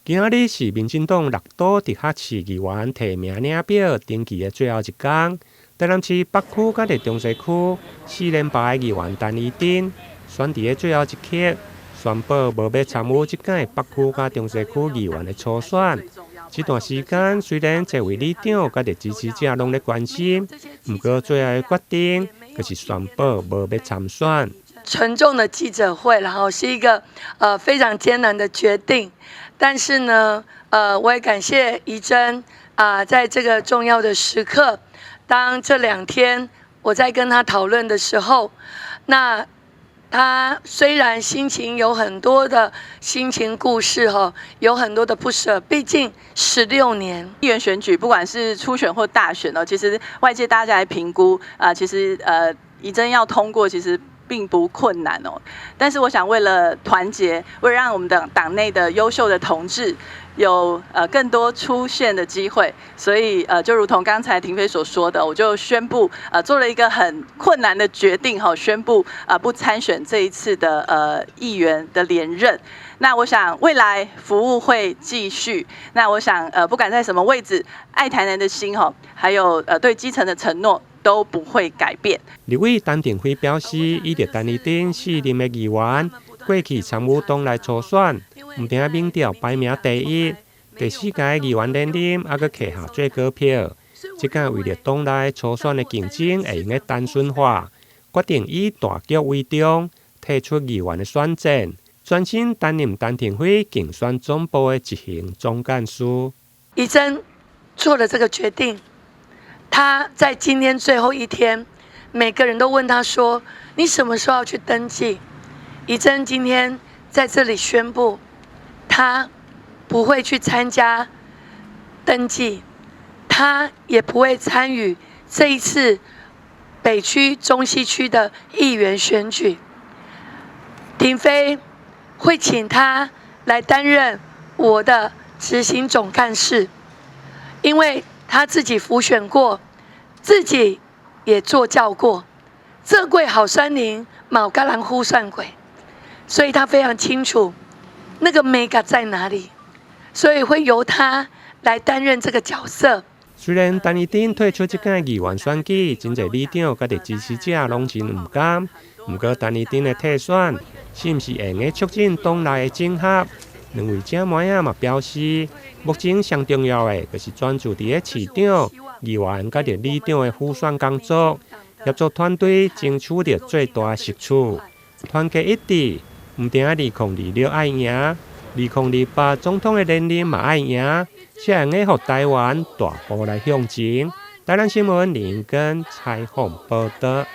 今仔日是民進黨六都直轄市議員提名領表登記的最後一工。台南市北區佮中西區四連敗議員陳怡貞，選佇最後一刻宣布無欲參與這屆北區佮中西區議員的初選。這段時間雖然這位里長佮支持者攏咧關心，毋過最後的決定就是宣布無欲參選。沉重的記者會，然後是一個非常艱難的決定。但是呢，我也感謝怡貞啊，在這個重要的時刻，當這兩天我在跟他討論的時候，那他雖然心情有很多的心情故事哈，有很多的不捨，畢竟16年。議員選舉，不管是初選或大選哦，其實外界大家來評估啊，其實怡貞要通過，其實並不困難哦，但是我想為了團結，為了讓我們的黨內的優秀的同志有更多出線的機會，所以就如同剛才亭妃所說的，我就宣布做了一個很困難的決定哈，宣布不參選這一次的議員的連任。那我想未來服務會繼續，那我想不管在什麼位置，愛台南的心哈，還有對基層的承諾，都不會改變。立委陳亭妃表示，倚著陳怡貞四任的議員，過去參與黨內初選，毋但民調排名第一，第四屆議員連任，猶閣揢下最高票。這屆為著黨內初選的競爭會用得單純化，決定以大局為重，退出議員的選戰，專心擔任陳亭妃競選總部的執行總幹事。怡貞做了這個決定。他在今天最後一天，每個人都問他說：“你什麼時候要去登記？”怡貞今天在這裡宣布，他不會去參加登記，他也不會參與這一次北區、中西區的議員選舉。亭妃會請他來擔任我的執行總幹事，因為他自己輔選過，自己也坐轎過，做過候選人嘛有共人輔選過，所以他非常清楚那個眉角在哪裡，所以會由他來擔任這個角色。雖然陳怡貞退出這屆議員選舉，真濟里長佮支持者攏真毋甘。毋過陳怡貞的退選，是毋是會用促進黨內的整合？兩位姐妹仔嘛表示，目前上重要的就是專注佇咧市長、議員佮里長的輔選工作，協助團隊爭取著最大的勝處，團結一致。毋但2026愛贏，2028總統的連任嘛愛贏，才會用予台灣大步來向前。台南新聞林根採訪報導。